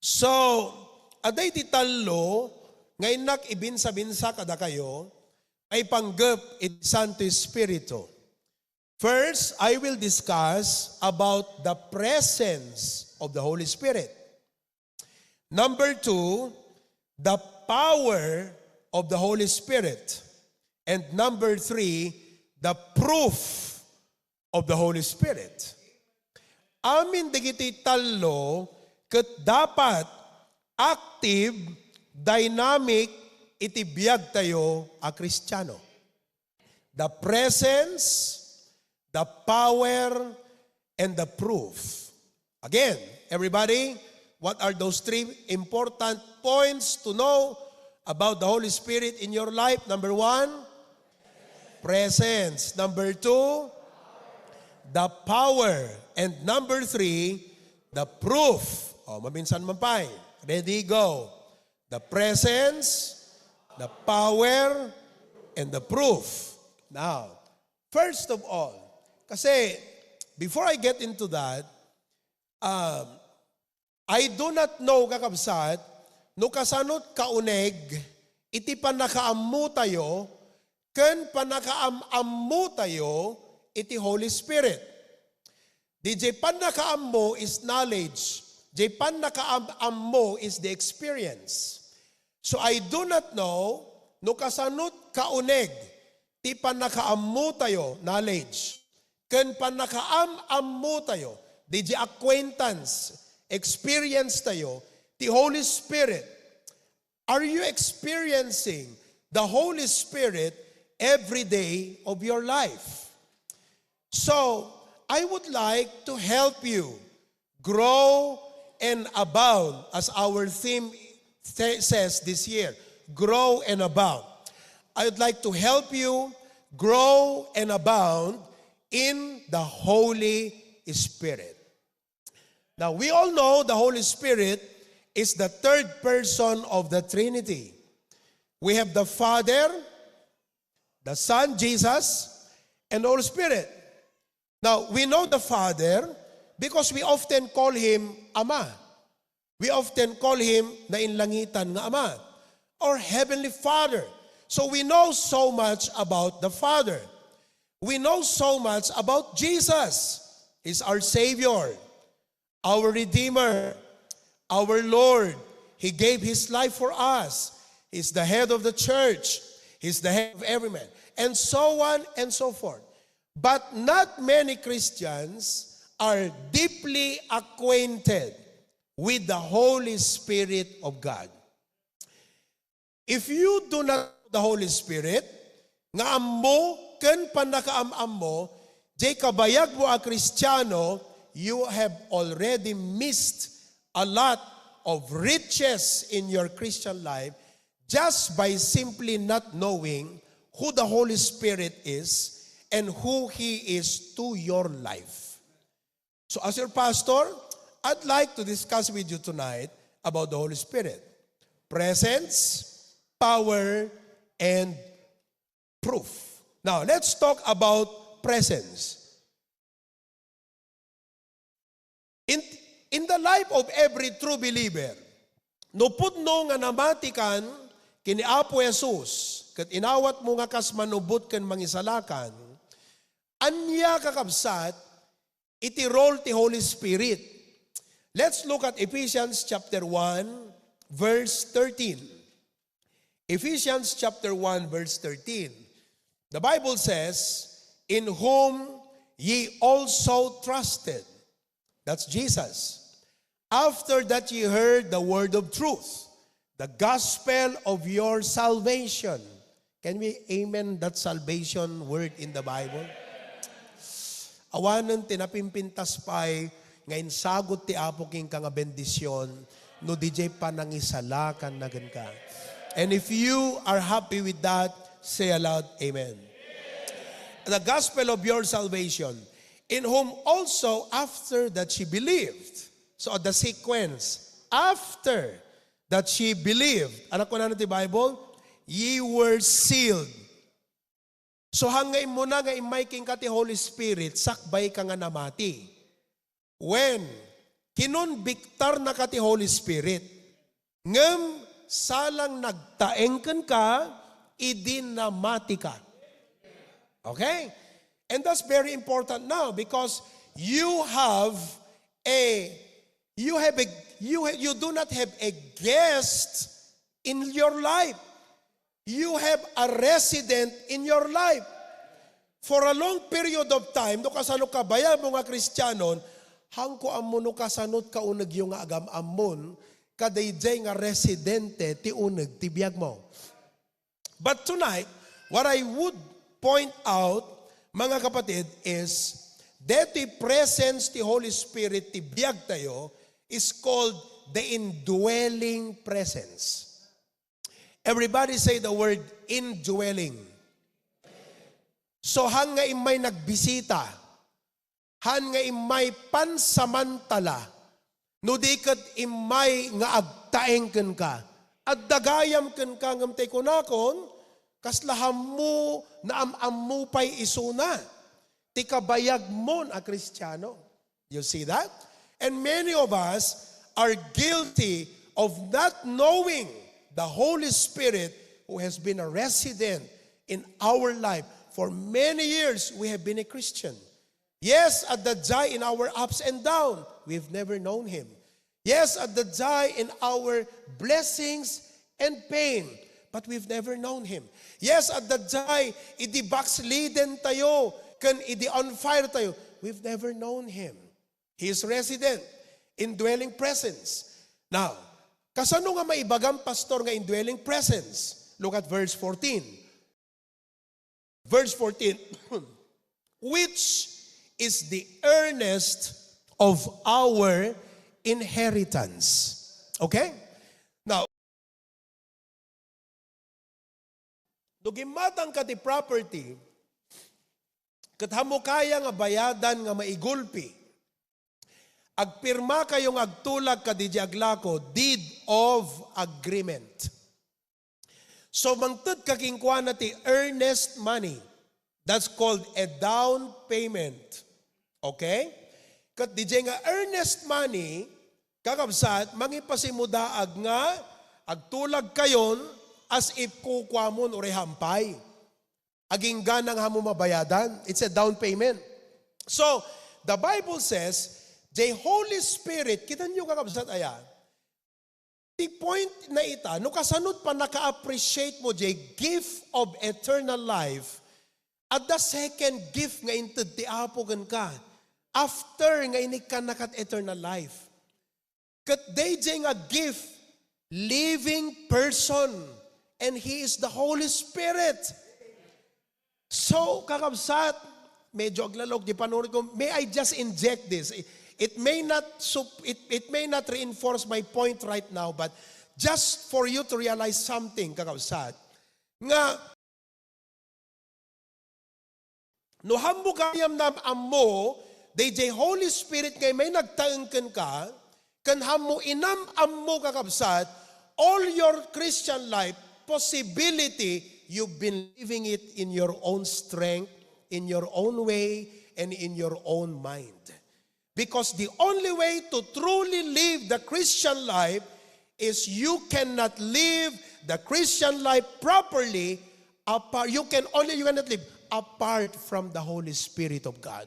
So, aday ti talo, ngayon ibinsa-binsa kada kayo, ay panggap it Santo Espiritu. First, I will discuss about the presence of the Holy Spirit. Number 2, the power of the Holy Spirit. And number 3, the proof of the Holy Spirit. Amin digiti talo, ket dapat active, dynamic, itibiyag tayo a Kristiyano. The presence, the power, and the proof. Again, everybody, what are those 3 important points to know about the Holy Spirit in your life? Number 1, presence. Number 2, the power. And number 3, the proof. Maminsan man pa. Ready, go. The presence, the power, and the proof. Now, first of all, kasi before I get into that, I do not know kakabsat, no kasanot kauneg, iti panakaammo tayo, ken panakaammo tayo, iti Holy Spirit. Di panakaammo is knowledge. Di panakaammo is the experience. So I do not know, no kasanot kauneg, ti panakaammo tayo, knowledge. Ken panakaammo tayo, di acquaintance, experience tayo, the Holy Spirit. Are you experiencing the Holy Spirit every day of your life? So, I would like to help you grow and abound, as our theme says this year, grow and abound. I would like to help you grow and abound in the Holy Spirit. Now, we all know the Holy Spirit is the third person of the Trinity. We have the Father, the Son, Jesus, and the Holy Spirit. Now, we know the Father because we often call Him Ama. We often call Him nainlangitan nga Ama, or Heavenly Father. So we know so much about the Father. We know so much about Jesus. He's our Savior, our Redeemer, our Lord. He gave His life for us. He's the head of the church. He's the head of every man. And so on and so forth. But not many Christians are deeply acquainted with the Holy Spirit of God. If you do not know the Holy Spirit, nga ammo, ken panakaam mo, jay kabayag mo a Kristiyano, you have already missed a lot of riches in your Christian life just by simply not knowing who the Holy Spirit is and who He is to your life. So as your pastor, I'd like to discuss with you tonight about the Holy Spirit. Presence, power, and proof. Now, let's talk about presence. In the life of every true believer, no pudno nga namatikan kini Apo Jesus, ket inawat mo nga kas manubot ken mangisalakan, anya kakabsat iti role ti Holy Spirit. Let's look at Ephesians chapter 1, verse 13. Ephesians chapter 1, verse 13. The Bible says, in whom ye also trusted. That's Jesus. After that ye heard the word of truth, the gospel of your salvation. Can we amen that salvation word in the Bible? Awanan tinapimpintas pa'y ngayon sagot ti Apo king kang bendisyon, no DJ panangisalakan na gan ka. And if you are happy with that, say aloud, amen. The gospel of your salvation, in whom also after that she believed. So the sequence, after that she believed, anak ko na ti Bible, ye were sealed. So hangay mo na nga imay king ka ti Holy Spirit, sakbay ka nga namati. When kinonbiktar na ka ti Holy Spirit. Ngem salang nagtaengken ka, idinamati ka. Okay? And that's very important now because you do not have a guest in your life. You have a resident in your life. For a long period of time, no kasano ka baya mo nga Kristiyanon, hangko ammo no kasanot ka uneg yung nga agam ammon, kadayjay nga residente ti uneg ti biag mo. But tonight, what I would point out, mga kapatid, is that the presence ti Holy Spirit ti biag tayo is called the indwelling presence. Everybody say the word indwelling. So han nga imay nagbisita, han nga imay pansamantala, no di kat imay nga agtaengken ka, at dagayam ken ka ngam tay kunakon, kaslaham mo na amammo pay isuna, ti kabayag mon a Kristiyano. You see that? And many of us are guilty of not knowing the Holy Spirit who has been a resident in our life. For many years, we have been a Christian. Yes, at the day in our ups and downs, we've never known Him. Yes, at the day in our blessings and pain, but we've never known Him. Yes, at the day, idi backslidden tayo, kan idi on fire tayo, we've never known Him. He is resident, indwelling presence. Now, kasano nga maibagang pastor nga indwelling presence? Look at verse 14. Verse 14, which is the earnest of our inheritance. Okay? Now, dugimatang ka ti property, kat hamo kaya nga bayadan nga maigulpi, agpirma kayong agtulag ka di aglako, deed of agreement. So mangtud kakingkuan na ti earnest money. That's called a down payment. Okay? Kat di nga earnest money, kakabsat, mangipasimudaag nga, agtulag kayon, as if kukwamon o rehampay. Aging ganang hamo mabayadan. It's a down payment. So, the Bible says, the Holy Spirit, kita niyo kakabsat ayan, the point na ita, no kasanod pa naka-appreciate mo the gift of eternal life, at the second gift nga inted ti apogan ka, after nga inikan nakat eternal life. Kat they nga gift, living person, and He is the Holy Spirit. So, kakabsat, medyo aglalog, di panuri ko, may I just inject this? It may not reinforce my point right now, but just for you to realize something, kakabsat, nga, no hambo kayam nam ammo, DJ Holy Spirit kay may nagtaengken ka, kan hammo inam ammo kakabsat, all your Christian life, possibility, you've been living it in your own strength, in your own way, and in your own mind. Because the only way to truly live the Christian life is you cannot live the Christian life properly apart. You cannot live apart from the Holy Spirit of God.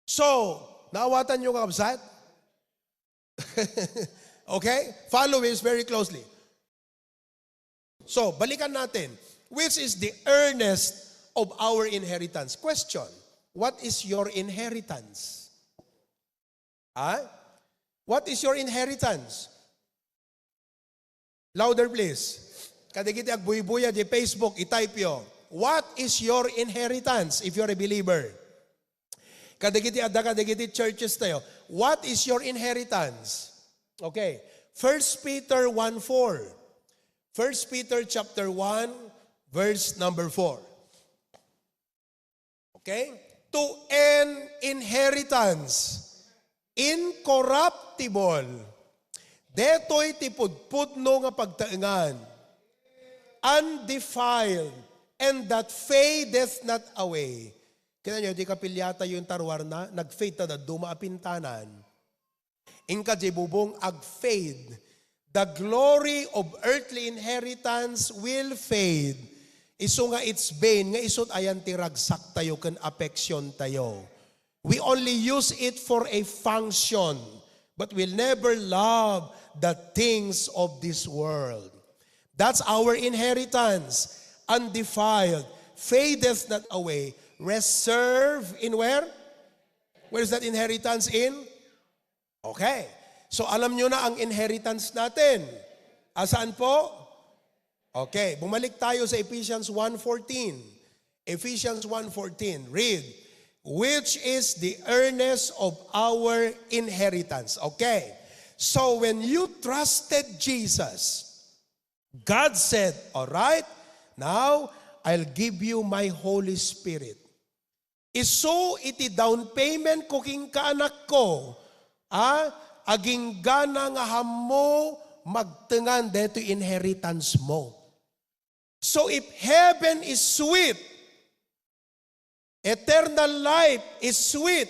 So, naawatan nyo kakabsat? Okay? Follow this very closely. So, balikan natin. Which is the earnest of our inheritance? Question. What is your inheritance? What is your inheritance? Louder please. Kadigiti agbuy-buya di Facebook, itype yo. What is your inheritance if you're a believer? Kadigiti churches tayo. What is your inheritance? Okay. 1 Peter 1:4. 1 Peter chapter 1, verse number 4. Okay? To an inheritance, incorruptible, detoy tipudpudno nga pagtaengan, undefiled, and that fadeth not away. Kaya nyo, di kapilyata yung tarwar na, nag-fade na duma apintanan. Inka di bubong ag-fade. The glory of earthly inheritance will fade. Iso nga it's vain, nga isot ayan tiragsak tayo kan affection tayo. We only use it for a function, but we'll never love the things of this world. That's our inheritance, undefiled, fadeth not away, reserved in where? Where is that inheritance in? Okay. So alam nyo na ang inheritance natin. Asaan po? Okay. Bumalik tayo sa Ephesians 1:14. Ephesians 1:14. Read. Which is the earnest of our inheritance. Okay. So when you trusted Jesus, God said, all right, now I'll give you my Holy Spirit. Iso iti down payment ko king kaanak ko, aging gana nga hamo magtengan deto inheritance mo. So if heaven is sweet, eternal life is sweet,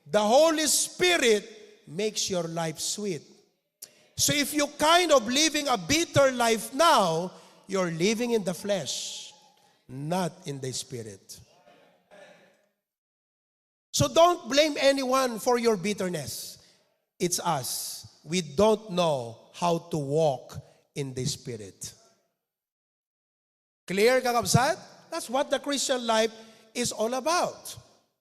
the Holy Spirit makes your life sweet. So if you kind of living a bitter life now, you're living in the flesh, not in the Spirit. So don't blame anyone for your bitterness. It's us. We don't know how to walk in the Spirit. Clear, kakabsat? That's what the Christian life is all about.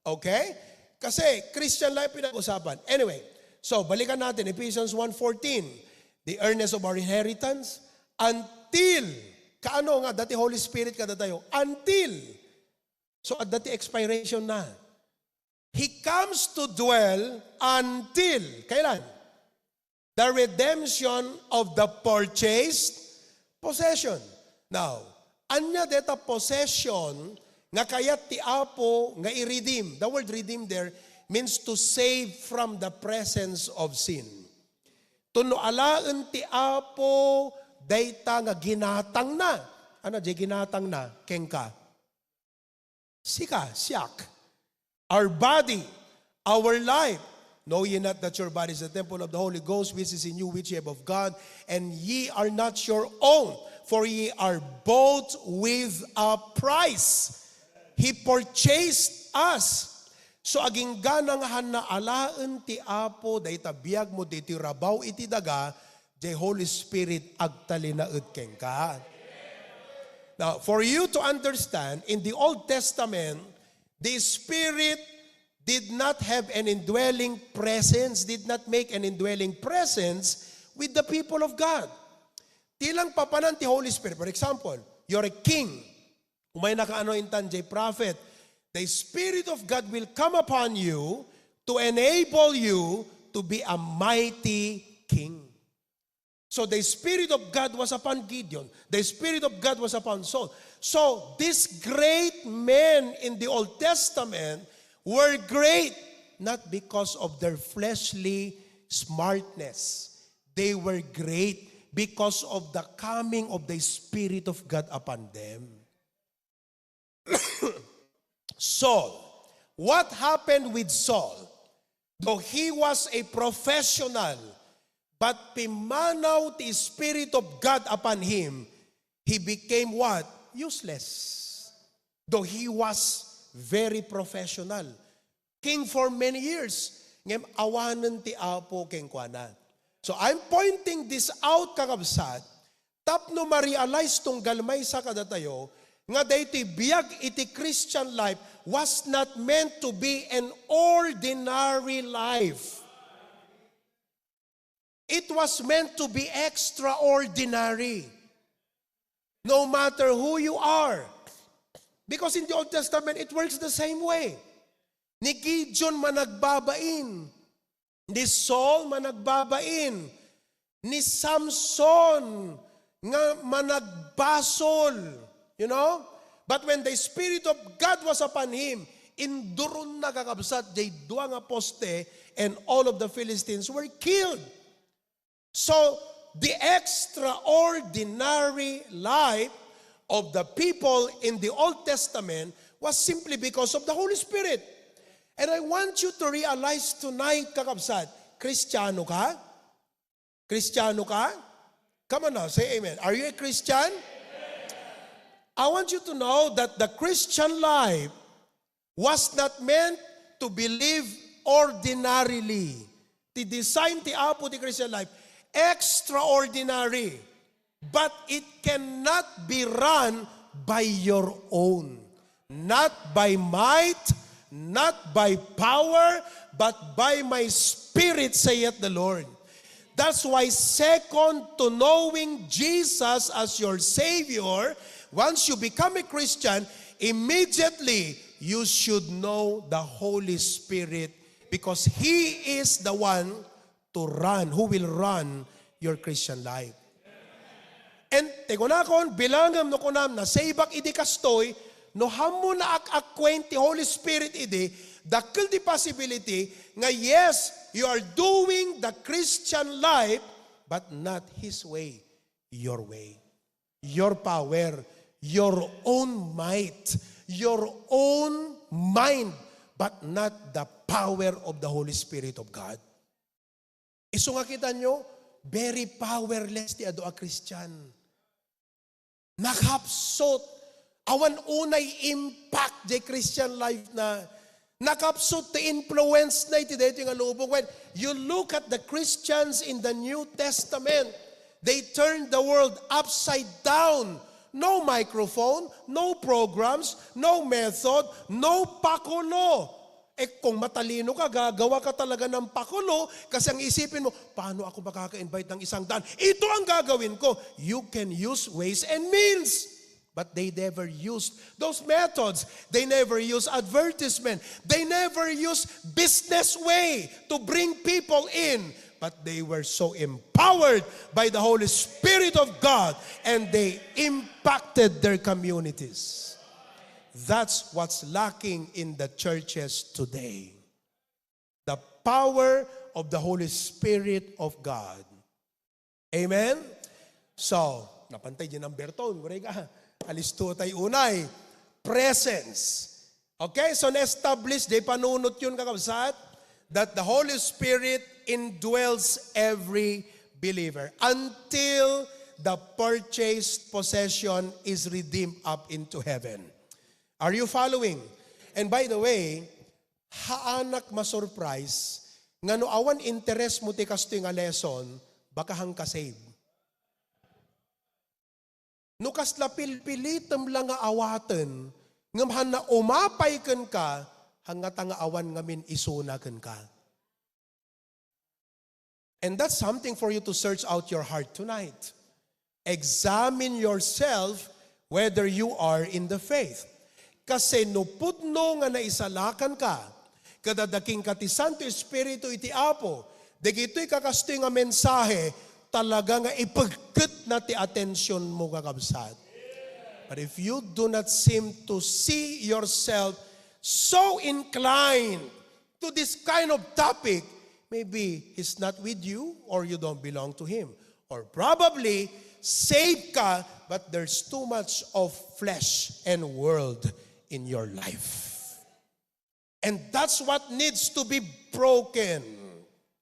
Okay? Kasi Christian life pinag-usapan. Anyway, so balikan natin, Ephesians 1:14. The earnest of our inheritance until, kaano nga, dati Holy Spirit kada tayo, until, so at dati expiration na. He comes to dwell until, kailan? The redemption of the purchased possession. Now, anya deta possession, nga kayat ti Apo, nga i-redeem. The word redeem there means to save from the presence of sin. Tuno alaan ti Apo, dayta nga ginatang na. Ano, di ginatang na? Kengka. Sika, siyak. Our body, our life. Know ye not that your body is the temple of the Holy Ghost, which is in you, which ye have of God, and ye are not your own, for ye are bought with a price. He purchased us. So aging ganang hanaalaan ti Apo, dayta biag mo diti rabaw iti daga, the Holy Spirit agtalinaed kengka. Now, for you to understand, in the Old Testament, the Spirit did not have an indwelling presence, did not make an indwelling presence with the people of God. Tilang papanan ti Holy Spirit. For example, you're a king. Umay nakaano intan jay prophet. The Spirit of God will come upon you to enable you to be a mighty king. So the Spirit of God was upon Gideon. The Spirit of God was upon Saul. So these great men in the Old Testament were great not because of their fleshly smartness. They were great because of the coming of the Spirit of God upon them. Saul. What happened with Saul? Though he was a professional, but pimanaw the Spirit of God upon him, he became what? Useless. Though he was very professional. King for many years. Ngem awanan ti Apo keng kuana. So I'm pointing this out kakabsat, tapno ma-realize tong galmay sa kadatayo, nga dayti biyag iti Christian life was not meant to be an ordinary life. It was meant to be extraordinary. No matter who you are. Because in the Old Testament, it works the same way. Ni Gideon managbabain. Ni Saul managbabain. Ni Samson nga managbasol. You know? But when the Spirit of God was upon him, induron na kakabsat, jay duwa nga poste, and all of the Philistines were killed. So, the extraordinary life of the people in the Old Testament was simply because of the Holy Spirit. And I want you to realize tonight, kakabsat, Kristiyano ka? Kristiyano ka? Come on now, say amen. Are you a Christian? I want you to know that the Christian life was not meant to be lived ordinarily. Ti design ti Apo ti Christian life extraordinary, but it cannot be run by your own. Not by might, not by power, but by my Spirit, saith the Lord. That's why second to knowing Jesus as your Savior, once you become a Christian, immediately you should know the Holy Spirit because He is the one to run, who will run your Christian life. And tegunakon, bilangam no kunam na saybak idi kastoy, no hamo na acquaint the Holy Spirit idi, dakil di possibility nga yes, you are doing the Christian life, but not His way, your way. Your power, your own might, your own mind, but not the power of the Holy Spirit of God. Iso nga kita nyo, very powerless ti ado a Christian. Nakapsot, awan unay impact di Christian life na, nakapsot ti influence na iti dito nga lubong. When you look at the Christians in the New Testament, they turned the world upside down. No microphone, no programs, no method, no pakulo. Kung matalino ka, gagawa ka talaga ng pakulo kasi ang isipin mo, paano ako makaka-invite ng 100? Ito ang gagawin ko. You can use ways and means. But they never used those methods. They never used advertisement. They never used business way to bring people in. But they were so empowered by the Holy Spirit of God and they impacted their communities. That's what's lacking in the churches today. The power of the Holy Spirit of God. Amen? So, napantay din ang Berton. Alisto tayo unay. Presence. Okay, so na-establish, di panunot yun kakabsat, that the Holy Spirit indwells every believer until the purchased possession is redeemed up into heaven. Are you following? And by the way, haanak ma-surprise, nga no awan interest mo ti kasto nga lesson, baka hang kasave. No kasla pilpilitem lang nga awaten, ngam na umapay ken ka, hanga nga awan ngamin isuna ken ka. And that's something for you to search out your heart tonight. Examine yourself whether you are in the faith. Kasi no pudno nga naisalakan ka, kadadaking kati Santo Espiritu iti Apo, dagito'y kakastoy nga mensahe, talaga nga ipagkit na ti atensyon mo kakabsat. But if you do not seem to see yourself so inclined to this kind of topic, maybe He's not with you or you don't belong to Him. Or probably, saved ka, but there's too much of flesh and world in your life. And that's what needs to be broken,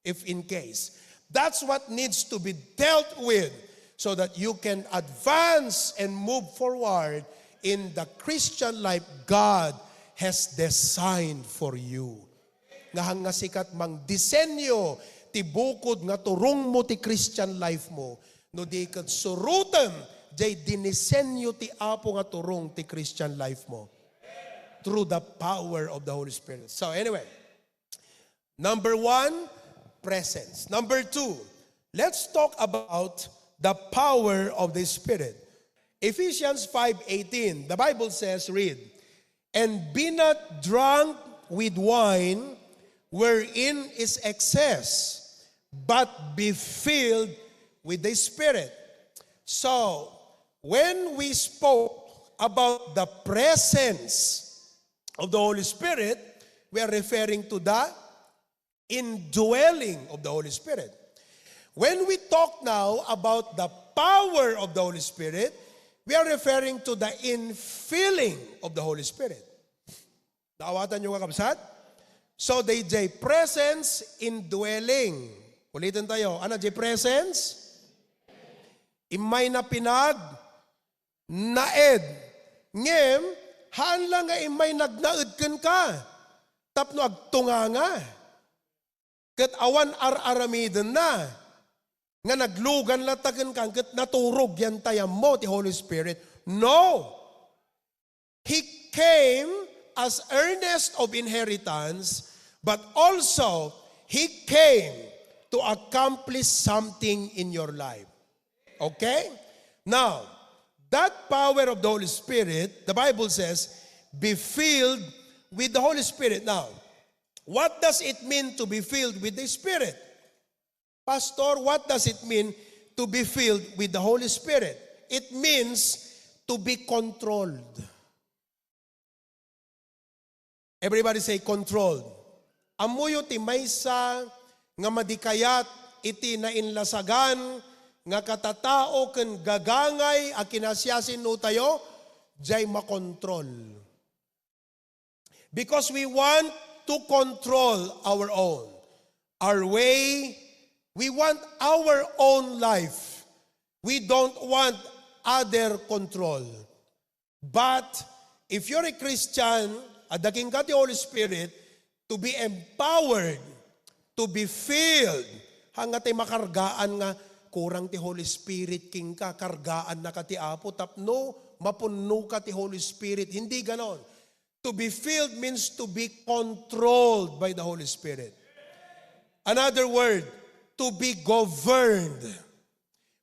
if in case. That's what needs to be dealt with so that you can advance and move forward in the Christian life God has designed for you. Nga sikat mang disenyo ti bukod nga turong mo ti Christian life mo, no di kat surutan jay dinisenyo ti Apo nga turong ti Christian life mo. Through the power of the Holy Spirit. So anyway, number 1, presence. Number 2, let's talk about the power of the Spirit. Ephesians 5:18, the Bible says, read, and be not drunk with wine, wherein is excess, but be filled with the Spirit. So, when we spoke about the presence of the Holy Spirit, we are referring to the indwelling of the Holy Spirit. When we talk now about the power of the Holy Spirit, we are referring to the infilling of the Holy Spirit. Naawatan nyo kakabsat? So they jay presence indwelling. Ulitin tayo. Ano jay presence? Imay na pinag naed. Ngem, haan lang nga imay nagnaed ken ka. Tapno agtunga nga. Ket awan ar-aramiden na. Nga naglugan latagan kang ket naturog yan tayam mo ti Holy Spirit. No. He came as earnest of inheritance, but also He came to accomplish something in your life. Okay? Now, that power of the Holy Spirit, the Bible says, be filled with the Holy Spirit. Now, what does it mean to be filled with the Spirit? Pastor, what does it mean to be filled with the Holy Spirit? It means to be controlled. Everybody say controlled. Amuyo ti maysa nga madikayat iti nainlasagan nga katatao ken gagangay a kinasyasin no tayo jay makontrol. Because we want to control our own. Our way, we want our own life. We don't want other control. But if you're a Christian, adaking ka ti Holy Spirit, to be empowered, to be filled, hanggat ay makargaan nga, kurang ti Holy Spirit king ka, kargaan na ka ti Apo, tapno, mapuno ka ti Holy Spirit. Hindi ganon. To be filled means to be controlled by the Holy Spirit. Another word, to be governed,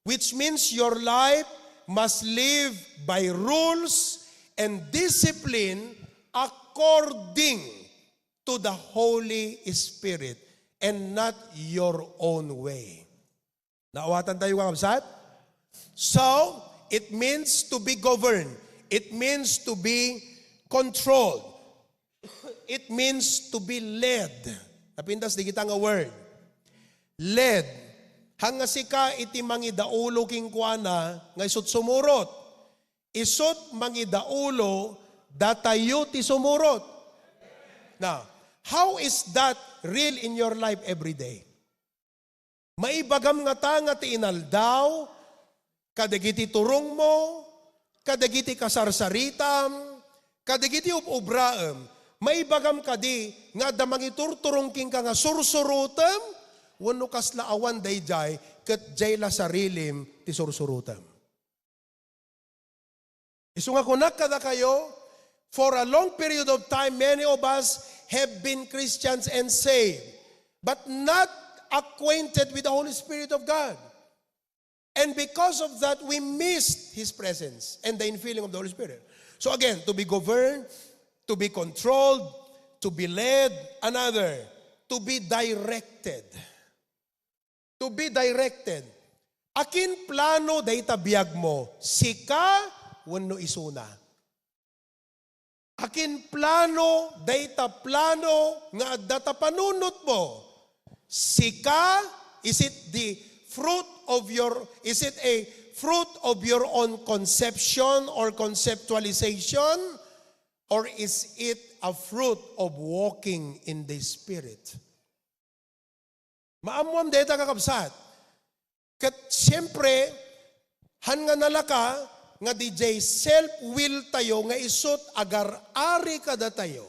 which means your life must live by rules and discipline according to the Holy Spirit and not your own way. Naawatan tayo kakabsat? So, it means to be governed. It means to be controlled. It means to be led. Napintas di kita nga word. Led. Hanga sika iti mangidaulo king kuana nga isut sumurot. Isut mangidaulo datayo ti sumurot. Now, how is that real in your life every day? Maibagam nga ta nga ti inaldaw, kadagiti turong mo, kadagiti kasarsaritam, kadagiti ubraem, maibagam kadi nga damang iturturong king ka nga sursurutem, wano kasla awan dayjay ket jay la sarilim ti sursurutem. Isu nga kunak kada kayo, for a long period of time, many of us have been Christians and saved, but not acquainted with the Holy Spirit of God. And because of that, we missed His presence and the infilling of the Holy Spirit. So again, to be governed, to be controlled, to be led, another, to be directed. To be directed. Akin plano dayta biag mo, sika wenno isuna. Akin plano dayta plano nga data panunot mo. Sika, is it the fruit of your, is it a fruit of your own conception or conceptualization? Or is it a fruit of walking in the Spirit? Maamuam deta kakabsat. Kat siyempre, han nga nalaka, nga DJ self-will tayo, nga isot agar-ari kada tayo.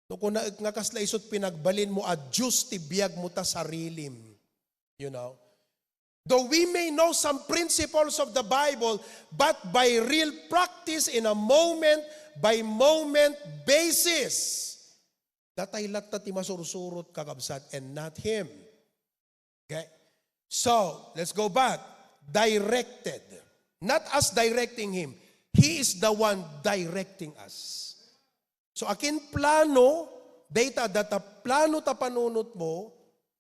No, kung nga kasla isot pinagbalin mo at just tibiyag mo ta sarilim. You know? Though we may know some principles of the Bible, but by real practice in a moment-by-moment basis, datay latta ti masursurot kakabsat and not Him. Okay? So, let's go back. Directed. Not us directing Him. He is the one directing us. So, akin plano, data plano ta panunot mo,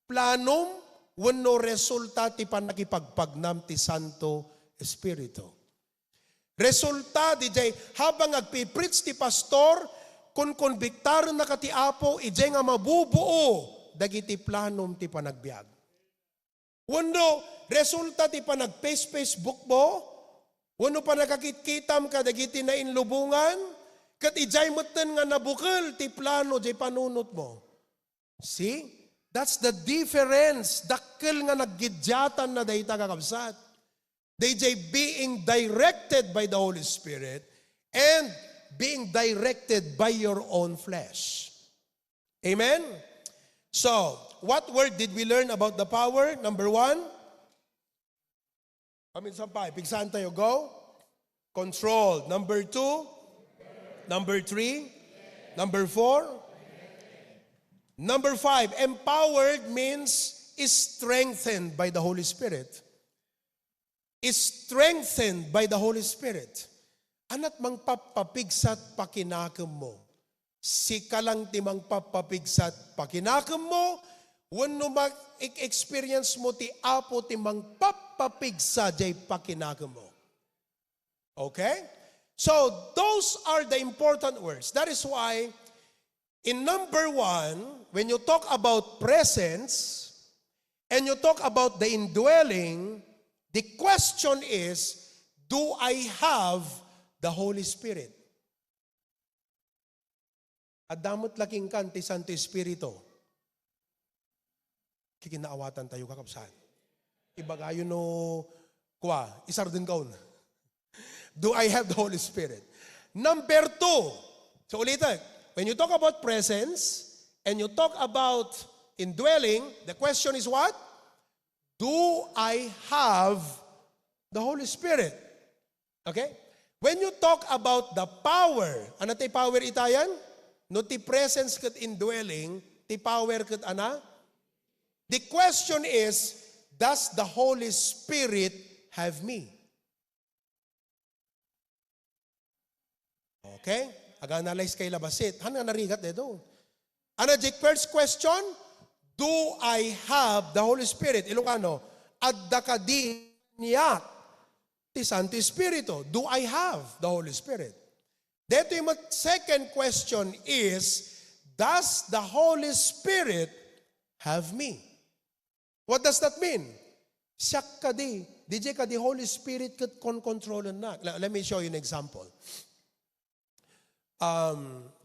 planom, wenno resulta ti panakipagpagnam ti Santo Espiritu. Resulta di jay habang agpipreach ti pastor, kung konbiktar na kati Apo, ijay nga mabubuo dagiti planom ti panagbiag. Wenno resulta ti panag-Facebook mo, wenno pa nakakitkitam ka dagiti na inlubungan, Kat ijay moten nga nabukal, ti plano, jay panunot mo. See? That's the difference. Dakkel nga naggidyatan na dayta kakabsat. They jay being directed by the Holy Spirit and being directed by your own flesh. Amen? So, what word did we learn about the power? Number 1. Sampay, pigsahan tayo, go. Control. Number 2. Number 3. Number 4. Number 5. Empowered means is strengthened by the Holy Spirit. Is strengthened by the Holy Spirit. Anat mang papapigsat pakinakam mo. Si kalang timang papapigsat pakinakam mo, wano mag-experience mo ti apo timang papapigsa jay pakinakam mo. Okay? So, those are the important words. That is why, in number 1, when you talk about presence, and you talk about the indwelling, the question is, do I have the Holy Spirit? Adamot laking kan ti Santo Espiritu. Kikinaawatan tayo kakapsan. Ibagayo no kwa, isardin kaun. Do I have the Holy Spirit? Number 2. So ulitin, when you talk about presence and you talk about indwelling, the question is what? Do I have the Holy Spirit? Okay? When you talk about the power, ano ti power itayan? No ti presence kat indwelling, ti power kat ana? The question is, does the Holy Spirit have me? Okay? Aga-analyze kay labasit. Hana narigat dedo. Ano di first question? Do I have the Holy Spirit? Ilocano, adda ka di niya ti Santo Espiritu. Do I have the Holy Spirit? Dito yung second question is, does the Holy Spirit have me? What does that mean? Siyak ka di. DJ ka di Holy Spirit kat kontrolan na. Let me show you an example.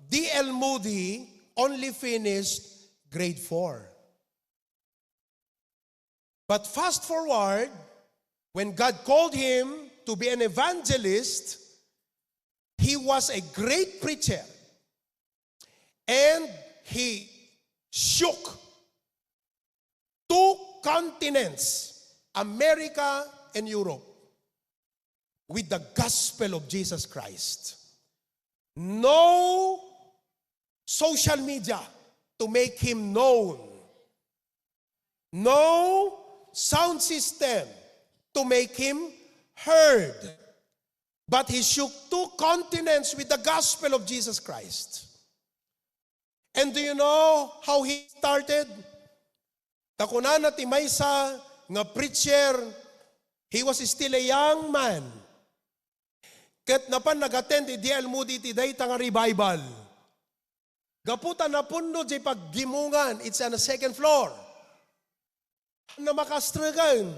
D.L. Moody only finished grade 4. But fast forward, when God called him to be an evangelist, he was a great preacher. And he shook 2 continents, America and Europe, with the gospel of Jesus Christ. No social media to make him known. No sound system to make him heard. But he shook 2 continents with the gospel of Jesus Christ. And do you know how he started? Takunan na timaysa nga preacher, he was still a young man. Ket napan nag-attend D.L. Moody ti dayta nga revival. Gaputan na puno di paggimungan, it's on the 2nd floor. Na makastragan.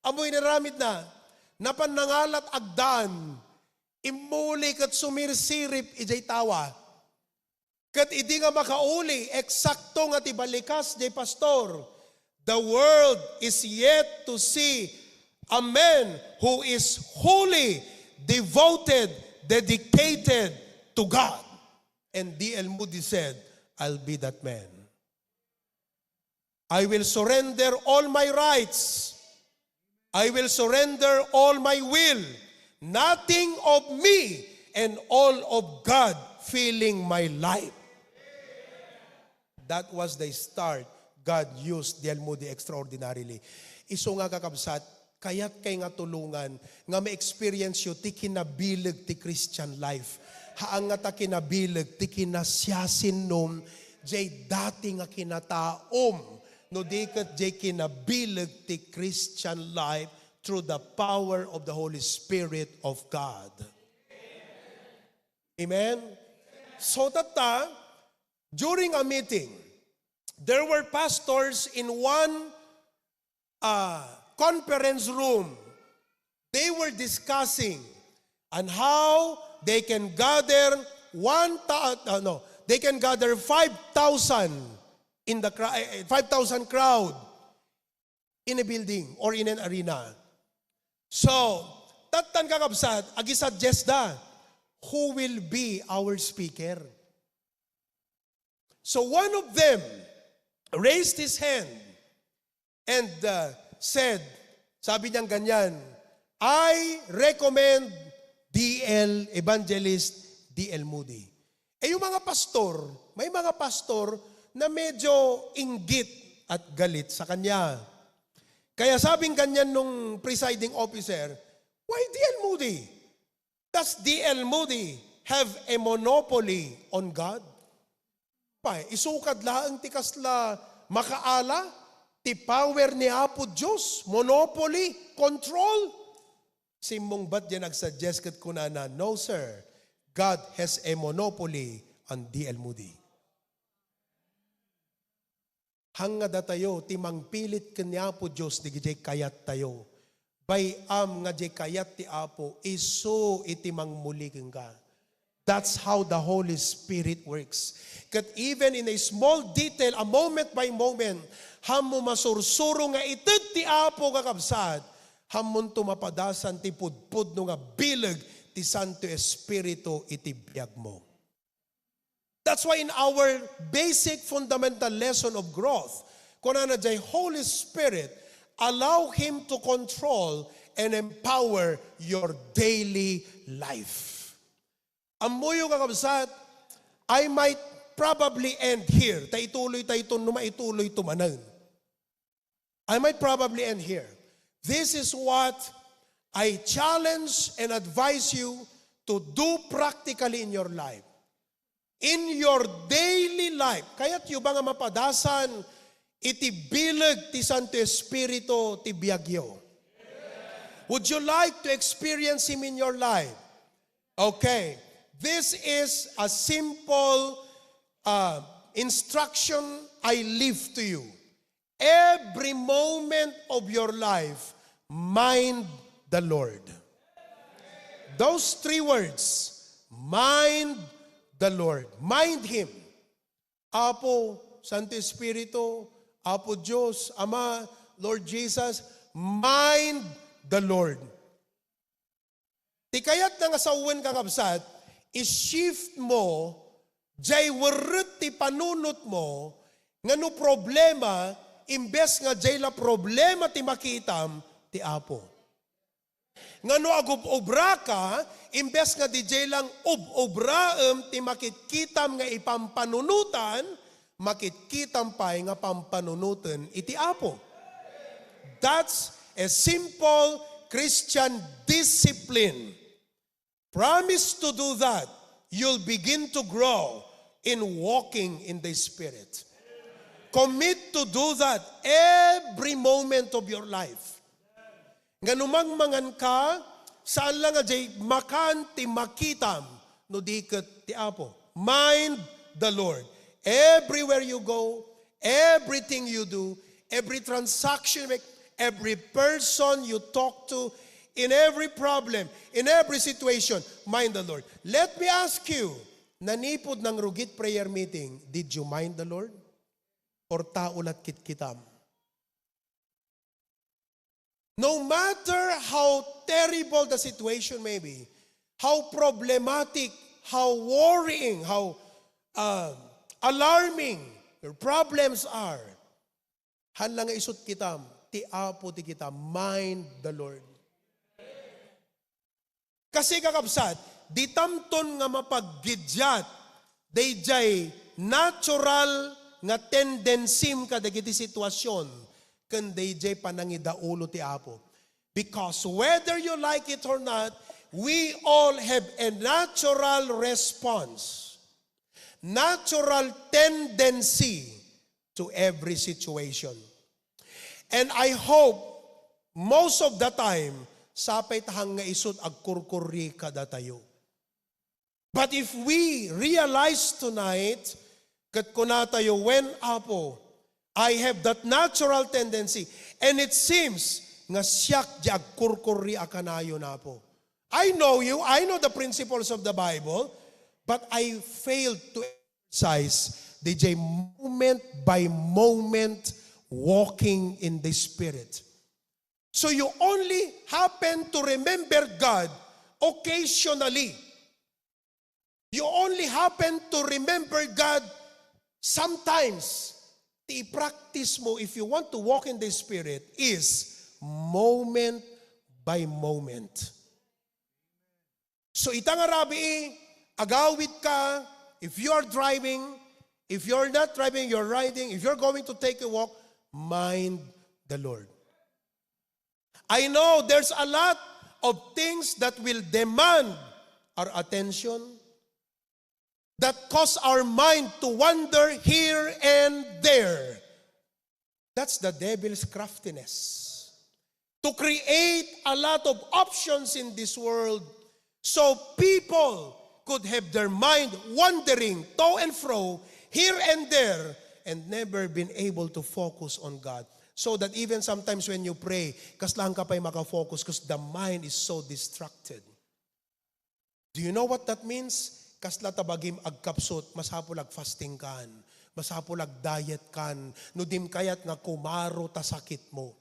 Amoy naramid na. Napan nangalat agdan. Imuli kat sumirsirip ijay tawa. Kat idi nga makauli, eksakto nga tibalikas di pastor. The world is yet to see a man who is holy, devoted, dedicated to God. And D.L. Moody said, I'll be that man. I will surrender all my rights. I will surrender all my will. Nothing of me and all of God filling my life. That was the start. God used D.L. Moody extraordinarily. Iso nga kakabsat, kaya't kay nga tulungan, nga ma-experience yun, ti kinabilag ti Christian life. Haang nga ta kinabilag, ti kinasyasin num, jay dati nga kinataom, no di kat jay kinabilag ti Christian life through the power of the Holy Spirit of God. Amen? So tata, during a meeting, there were pastors in one conference room. They were discussing on how they can gather they can gather 5,000 in the 5,000 crowd in a building or in an arena. So, tatan kakabsat, agi-suggest da, who will be our speaker? So one of them raised his hand and said, sabi niyang ganyan, I recommend Evangelist D.L. Moody. Yung mga pastor, may mga pastor na medyo inggit at galit sa kanya. Kaya sabing ganyan nung presiding officer, why D.L. Moody? Does D.L. Moody have a monopoly on God? Isukad laang tikasla makaala, ti power ni Apo Diyos, monopoly, control. Simbong ba't yan nagsuggest kat kunana, no sir, God has a monopoly on D.L. Moody. Hangga tayo, timang pilit ka ni Apo Diyos, di gijay kayat tayo. Bayam nga jay kayat ti Apo, iso itimang muli ka. That's how the Holy Spirit works. Kat even in a small detail, a moment by moment, hamo masursuro nga ited ti Apo kakabsat, hamon tumapadasan ti pudpud no nga bilag ti Santo Espiritu iti biyag mo. That's why in our basic fundamental lesson of growth, kunana jay Holy Spirit, allow Him to control and empower your daily life. Amuyo kakabsat, I might probably end here. Taituloy tayo no maituloy tumanan. I might probably end here. This is what I challenge and advise you to do practically in your life. In your daily life, kaya't yung ba nga mapadasan, itibilag ti Santo Espiritu ti biyagyo. Would you like to experience Him in your life? Okay. This is a simple instruction I leave to you. Every moment of your life, mind the Lord. Those three words, mind the Lord. Mind Him. Apo, Santo Espiritu, Apo Diyos, Ama, Lord Jesus, mind the Lord. Ti kayat nga sawen kakabsat, i-shift mo, jay warut ti panunot mo, nga no problema, imbes nga jay la problema ti makitam, ti Apo. Nga no agub-obra ka, imbes nga di jay lang ub-obraem ti makitkitam nga ipampanunutan, makitkitam pa'y nga pampanunutan iti Apo. That's a simple Christian discipline. Promise to do that, you'll begin to grow in walking in the Spirit. Commit to do that every moment of your life. Ganumang mangan ka, saan lang ajay makan ti makitam, no diket ti Apo. Mind the Lord. Everywhere you go, everything you do, every transaction you make, every person you talk to, in every problem, in every situation, mind the Lord. Let me ask you, nanipod ng Rugit prayer meeting, did you mind the Lord? Or taulat kitkitam? No matter how terrible the situation may be, how problematic, how worrying, how alarming your problems are, hanlang isut kitam, ti Apo ti kita, mind the Lord. Kasi kakabsat, di tamton nga mapaggidyat, dayjay natural nga tendensim ka dagiti sitwasyon, ken dayjay panangidaulo ti Apo. Because whether you like it or not, we all have a natural response, natural tendency to every situation. And I hope most of the time, sapay tahang nga isut agkurkuri kada tayo. But if we realize tonight, kat kuna tayo, when Apo, I have that natural tendency, and it seems nga siyak di agkurkuri akanayo na po. I know you, I know the principles of the Bible, but I failed to exercise DJ moment by moment walking in the Spirit. So you only happen to remember God occasionally. You only happen to remember God sometimes. I-practice mo if you want to walk in the Spirit is moment by moment. So itang arabi, agawid ka, if you are driving, if you're not driving, you're riding, if you're going to take a walk, mind the Lord. I know there's a lot of things that will demand our attention, that cause our mind to wander here and there. That's the devil's craftiness. To create a lot of options in this world so people could have their mind wandering to and fro, here and there, and never been able to focus on God. So that even sometimes when you pray, kaslang ka pa'y makafocus because the mind is so distracted. Do you know what that means? Kasla tabagim agkapsot, masapul ag fasting kan, masapul ag diet kan, no dim kayat nga kumaro ta sakit mo.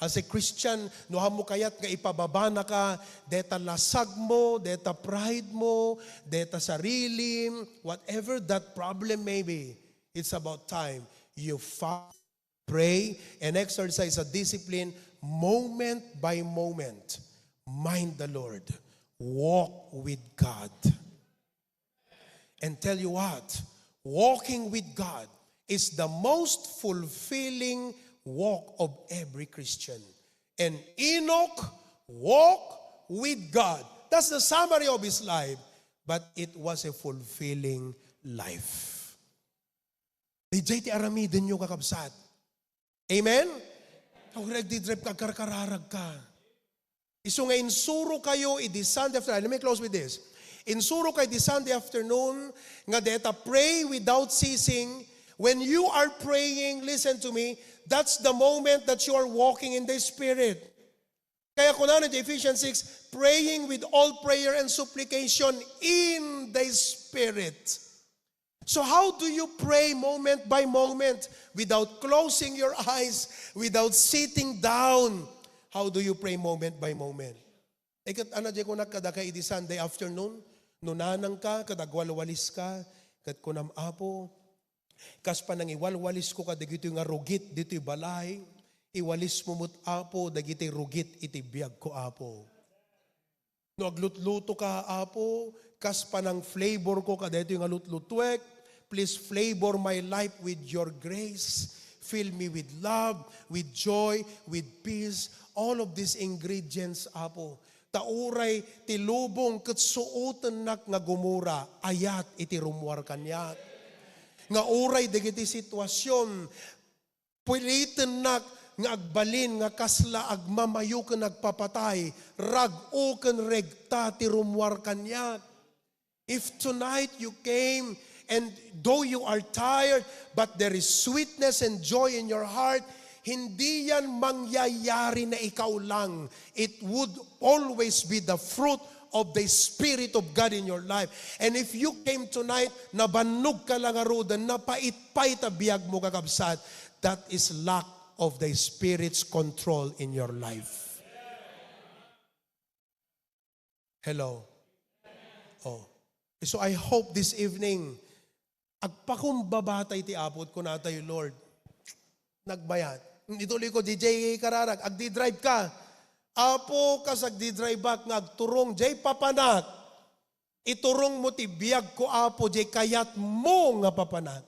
As a Christian, no hamo kayat nga ipababa na ka, deta lasag mo, deta pride mo, deta sarili, whatever that problem may be, it's about time you fast, pray, and exercise a discipline moment by moment. Mind the Lord. Walk with God. And tell you what, walking with God is the most fulfilling walk of every Christian. And Enoch walked with God. That's the summary of his life. But it was a fulfilling life. DJ ti aramidin nyo kakabsat. Amen? Kung nagdidrive ka, karkararag ka. Iso nga insuro kayo, idi Sunday afternoon. Let me close with this. Insuro kay di Sunday afternoon, nga deta pray without ceasing. When you are praying, listen to me, that's the moment that you are walking in the Spirit. Kaya kunan di Ephesians 6, praying with all prayer and supplication in the Spirit. So how do you pray moment by moment without closing your eyes, without sitting down? How do you pray moment by moment? Ikat ana di ko nakadaka idi Sunday afternoon, nunanang ka, kadagwalwalis ka, kat kunam apo, kas pa nang iwalwalis ko kadagito nga rugit, dito'y balay, iwalis mo mut apo, dagito'y rugit, iti biyag ko apo. No aglutluto ka apo, kas pa nang flavor ko kadagito nga lutlutwek, please flavor my life with your grace, fill me with love, with joy, with peace, all of these ingredients apo. Tauray tilubong ket suoten nak nga gumura ayat iti rumwar kanyat. Nga uray dagiti sitwasyon piliten nak nga agbalin nga kasla agmamayo ken nagpapatay rag-o ken regta ti rumwar kanyat. If tonight you came and though you are tired but there is sweetness and joy in your heart, hindi yan mangyayari na ikaw lang. It would always be the fruit of the Spirit of God in your life. And if you came tonight, nabannog ka lang arudan, napait-pait abiyag mo kakabsat, that is lack of the Spirit's control in your life. Hello? Oh. So I hope this evening, agpakumbabatay ti apod ko na tayo, Lord. Nagbayat. Ituloy ko, DJ Kararag, agdi-drive ka. Apo kas agdi-drive back, ngagturong, jay papanak. Iturong mo ti biyag ko, apo, jay kayat mo nga papanak.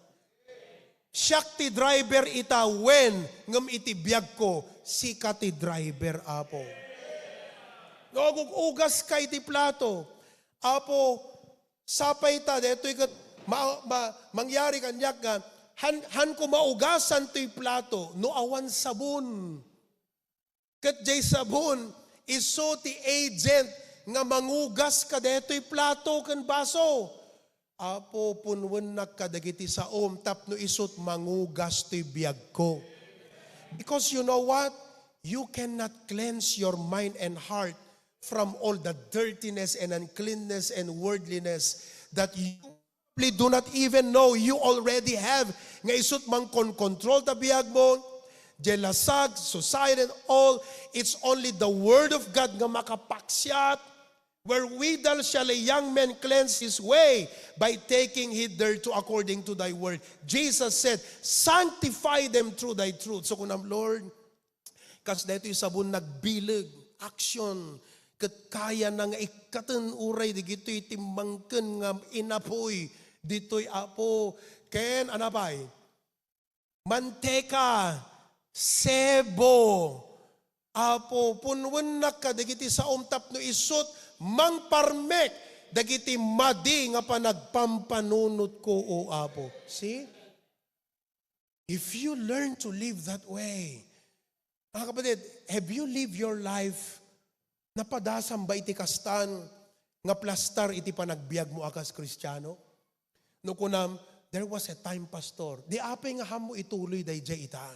Siyak ti driver ita, when ngam iti biyag ko, sika ti driver, apo. Ugas kay ti plato. Apo, sapay ta, deto ikat, mangyari kanyak nga, han ko maugasan to'y plato, no awan sabon. Kat jay sabon, iso ti agent nga mangugas ka deto'y plato kan baso. Apo punwen na kadagiti sa tapno isot mangugas to'y biyag ko. Because you know what? You cannot cleanse your mind and heart from all the dirtiness and uncleanness and worldliness that you probably do not even know you already have. Nga isut mang control ta biyag mo, jelasag, society and all, it's only the Word of God nga makapaksiyat. Where withal shall a young man cleanse his way by taking heed thereto according to thy word. Jesus said, sanctify them through thy truth. So kunam, Lord, kas dito yung sabon nagbilag, action, kat kaya na nga ikatan uray, di gito'y timbangken nga inapoy, dito'y apo, ken anapay, manteka, sebo, apo, punwan na ka, di giti sa umtap no isot, mang parmek, dagiti madi nga pa nagpampanunot ko o apo. See? If you learn to live that way, mga kapatid, have you lived your life napadasam ba iti kastan nga plastar iti panagbiag mo akas Kristiyano? No kunam, there was a time, pastor, di apay nga hamo ituloy dayjay ita.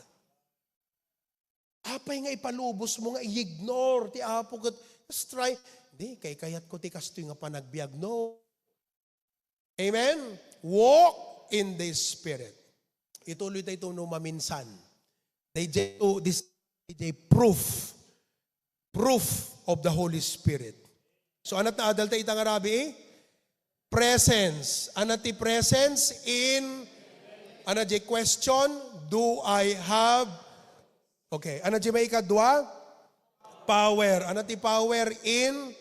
Apay nga ipalubos mo nga i-ignore ti apo kat try. Di, kay kayat ko ti kastoy nga panagbiag. No. Amen? Walk in the Spirit. Ituloy tayo no maminsan. This is proof of the Holy Spirit. So anat na adal tayo itang Arabi? Presence. Anat ti presence in, anat di question, do I have, okay, anat di may ikadwa? Power. Anat ti power in,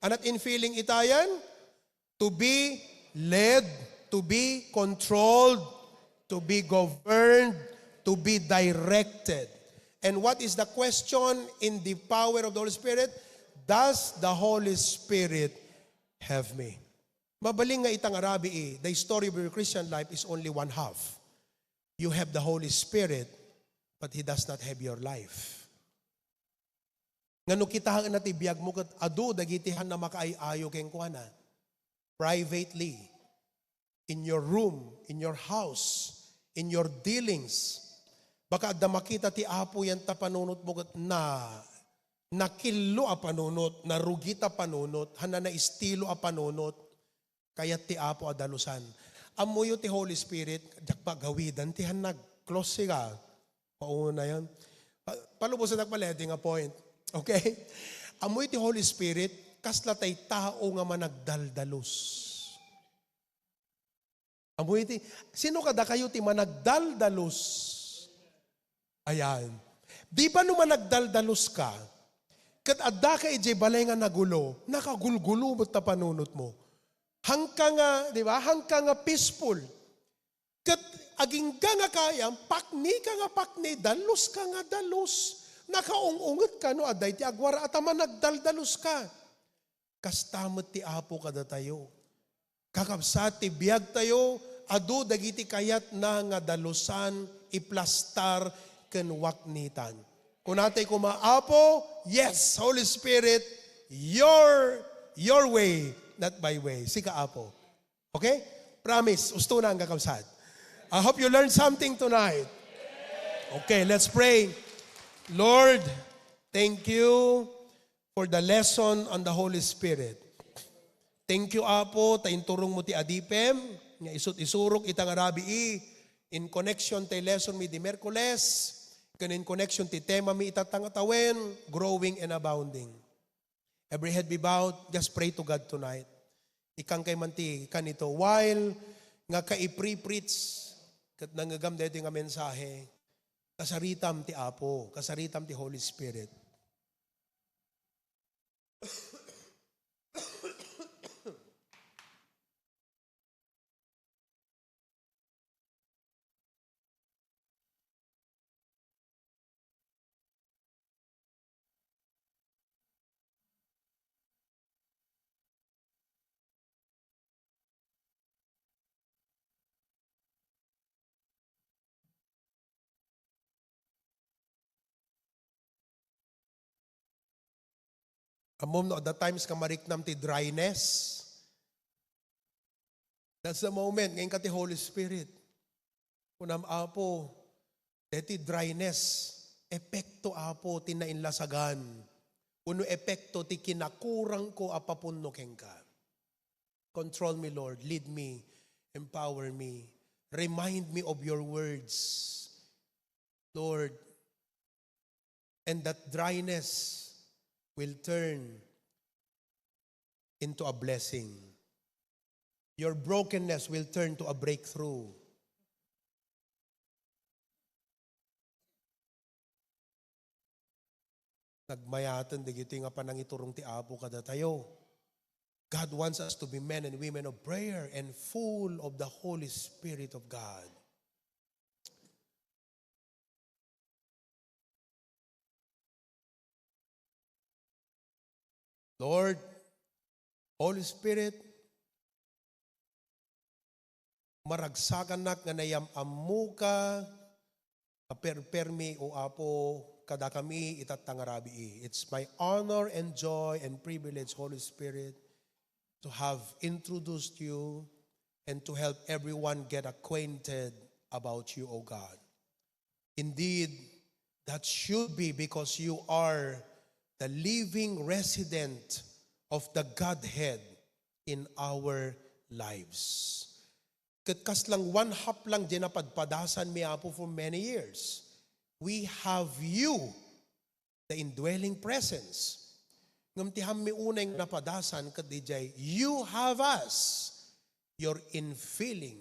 anat in feeling itayan? To be led, to be controlled, to be governed, to be directed. And what is the question in the power of the Holy Spirit? Does the Holy Spirit have me? Mabaling nga itang Arabi the story of your Christian life is only one half. You have the Holy Spirit, but He does not have your life. Ngano kitahan natin biyag mo kat adu dagitihan na makaayo keng kuana. Privately, in your room, in your house, in your dealings. Baka adda makita ti apo yan ta panunot mo kat na nakillo a panunot, narugita panunot, hana na estilo a panunot, kaya ti apo adalusan. Amuyo ti Holy Spirit, jakpa gawidan, ti hanag, close siya. Pauna yan. Palubosan nagpaleti nga point. Okay? Amoy ti Holy Spirit, kasla tay tao nga managdaldalos. Amoy ti, sino kada kayo ti managdaldalos? Ayan. Di ba nung managdaldalos ka, kat adda ka ije balay nga nagulo, nakagulgulo mo't ta panunot mo. Hangka nga, di ba? Hangka nga peaceful. Kat aging ka nga kayang, pakni, dalos ka nga dalos. Nakaungungot ka no, aday ti agwara at ama nagdaldalos ka. Kastamot ti apo kada tayo. Kakabsat ti biyag tayo, adu dagiti kayat na nga dalusan, iplastar, ken waknitan. Kung natay kumaapo, yes, Holy Spirit, your way, not my way. Sika apo. Okay? Promise, usto na ang kakabsat. I hope you learned something tonight. Okay, let's pray. Lord, thank you for the lesson on the Holy Spirit. Thank you, Apo, tainturong mo ti adipem, nga isut-isurok itang Arabi in connection ti lesson mi di Merkules, in connection ti tema mi itatangatawen, growing and abounding. Every head be bowed, just pray to God tonight. Ikang kay manti kanito, while nga ka-i-pre-preach, kat nangagam dito nga mensahe, kasaritam ti Apo, kasaritam ti Holy Spirit. Amom no, at the times ka mariknam ti dryness. That's the moment, ngayon ka ti Holy Spirit. Kunam Apo, deti dryness, epekto Apo, tinainlasagan. Uno epekto ti kinakurang ko apapunno keng ka. Control me, Lord. Lead me. Empower me. Remind me of your words, Lord. And that dryness will turn into a blessing. Your brokenness will turn to a breakthrough. Nagmayatan, digito nga pa nang iturong ti Apo kada tayo. God wants us to be men and women of prayer and full of the Holy Spirit of God. Lord, Holy Spirit, maragsakan nak nga nayamamu ka, perpermi o Apo, kada kami itatangarabi. It's my honor and joy and privilege, Holy Spirit, to have introduced you and to help everyone get acquainted about you, O God. Indeed, that should be because you are the living resident of the Godhead in our lives. Katkas lang one hap lang dinapadpadasan mi Apo for many years. We have you, the indwelling presence. Ngamtiham mi unay napadasan kat dijay, you have us, your infilling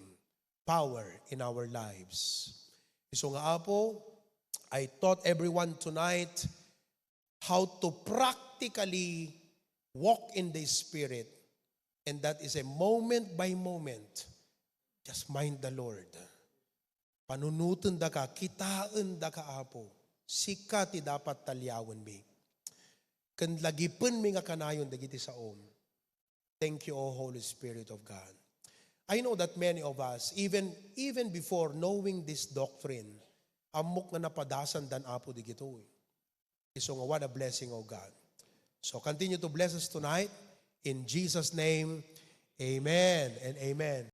power in our lives. So nga Apo, I taught everyone tonight how to practically walk in the Spirit. And that is a moment by moment. Just mind the Lord. Panunutan da ka, kitaan da ka Apo. Sika ti dapat talyawan mi. Kan lagipin mi nga kanayon dagiti sa om. Thank you, O Holy Spirit of God. I know that many of us, even before knowing this doctrine, amok nga napadasan dan Apo digito. So what a blessing, O God. So continue to bless us tonight. In Jesus' name, amen and amen.